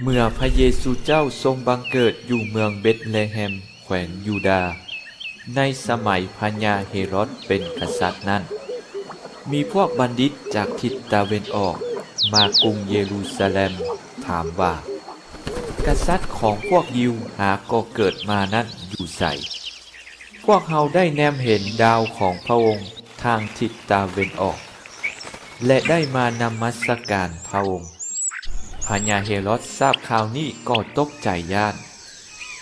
ເມື່ອພະເຢຊູເຈົ້າຊົງບັງເກີດຢູ່ເມືອງເບັດເລແຮມ ແຂວງຢູດາ ໃນສະໄໝພະຍາເຮໂຣດເປັນກະສັດນັ້ນ, ມີພວກບັນດິດຈາກທິດຕາເວັນອອກມາກຸງເຢຣູຊາແລັມ ຖາມວ່າ, ກະສັດຂອງພວກຢິວຫາກໍເກີດມານັ້ນຢູ່ໃສ? ພວກເຮົາໄດ້ແນມເຫັນດາວຂອງພະອົງທາງທິດຕາເວັນອອກ ແລະ ໄດ້ມານະມັດສະການພະອົງ. ພະຍາເຮໂຣດຊາບຂ່າວນີ້ກໍຕົກໃຈຢ້ານ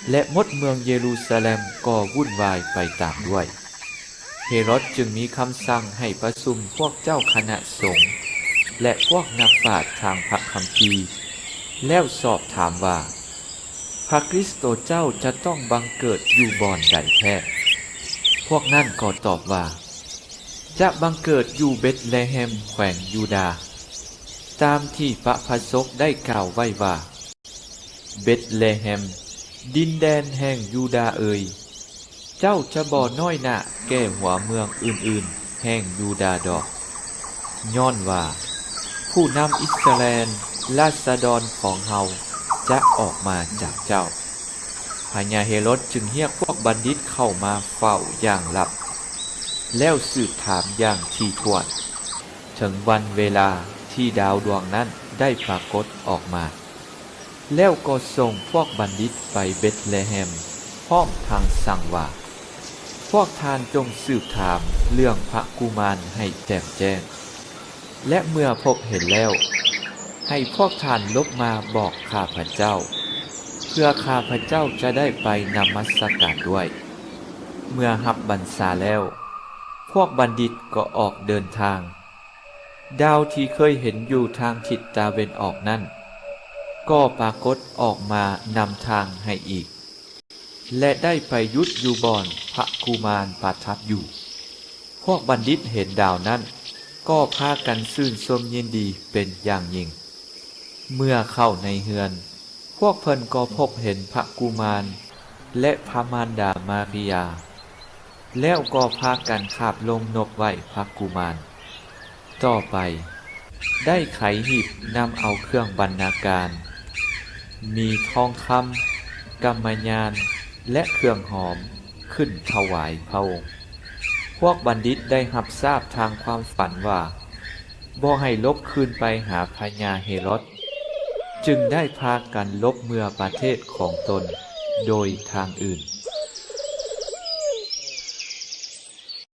ແລະ ໝົດເມືອງເຢຣູຊາແລັມກໍວຸ່ນວາຍໄປຕາມດ້ວຍ. ເຮໂຣດຈຶ່ງມີຄຳສັ່ງໃຫ້ປະຊຸມພວກເຈົ້າຄະນະສົງ ແລະ ພວກນັກປາດທາງພະຄຳພີ ແລ້ວສອບຖາມວ່າ, ພະຄຣິສໂຕເຈົ້າຈະຕ້ອງບັງເກີດຢູ່ບ່ອນໃດແທ້? ພວກນັ້ນກໍຕອບວ່າ, ຈະບັງເກີດຢູ່ເບັດເລແຮມ ແຂວງຢູດາ, ຕາມທີ່ປະພະສົກໄດ້ກ່າວໄວ້ວ່າ, ເບັດເລແຮມ, ດິນແດນແຫ່ງຢູດາເອີຍ, ເຈົ້າຈະບໍ່ນ້ອຍໜ້າແກ່ຫົວເມືອງອື່ນໆແຫ່ງຢູດາດອກ, ຍ້ອນວ່າຜູ້ນຳອິດສະຣາແອນ ລາຊະດອນຂອງເຮົາຈະອອກມາຈາກເຈົ້າ. ພະຍາເຮໂຣດຈຶ່ງຮຽກພວກບັນດິດເຂົ້າມາເຝົ້າຢ່າງລັບ ແລ້ວສືບຖາມຢ່າງຖີ່ຖ້ວນ ເຖິງວັນເວລາທີ່ດາວດວງນັ້ນໄດ້ປາກົດອອກມາ. ແລ້ວກໍສົ່ງພວກບັນດິດໄປເບັດເລແຮມ ພ້ອມທັງສັ່ງວ່າ, ພວກທ່ານຈົ່ງສືບຖາມເລື່ອງພະກຸມານໃຫ້ແຈ່ມແຈ້ງ, ແລະ ເມື່ອພົບເຫັນແລ້ວ, ໃຫ້ພວກທ່ານຫຼົບມາບອກຂ້າພະເຈົ້າ, ເພື່ອຂ້າພະເຈົ້າຈະໄດ້ໄປນະມັດສະການດ້ວຍ. ເມື່ອຮັບບັນຊາແລ້ວ, ພວກບັນດິດກໍອອກເດີນທາງ. ດາວທີ່ເຄີຍເຫັນຢູ່ທາງທິດຕາເວັນອອກນັ້ນ ກໍປາກົດອອກມານຳທາງໃຫ້ອີກ ແລະ ໄດ້ໄປຢຸດຢູ່ບ່ອນພະກຸມານປະທັບຢູ່. ພວກບັນດິດເຫັນດາວນັ້ນ ກໍພາກັນຊື່ນຊົມຍິນດີເປັນຢ່າງຍິ່ງ. ເມື່ອເຂົ້າໃນເຮືອນ, ພວກເພິ່ນກໍພົບເຫັນພະກຸມານ ແລະ ພະມານດາມາຣິຍາ, ແລ້ວກໍພາກັນຂາບລົງນົບໄຫວ້ພະກຸມານ. ຕໍ່ໄປ, ໄດ້ໄຂຫີບນຳເອົາເຄື່ອງບັນນາການ, ມີທອງຄຳ, ກຳມະຍານ ແລະ ເຄື່ອງຫອມ ຂຶ້ນຖວາຍພະອົງ. ພວກບັນດິດໄດ້ຮັບຊາບທາງຄວາມຝັນວ່າ ບໍ່ໃຫ້ຫຼົບຄືນໄປຫາພະຍາເຮໂຣດ, ຈຶ່ງໄດ້ພາກັນຫຼົບເມືອປະເທດຂອງຕົນໂດຍທາງອື່ນ.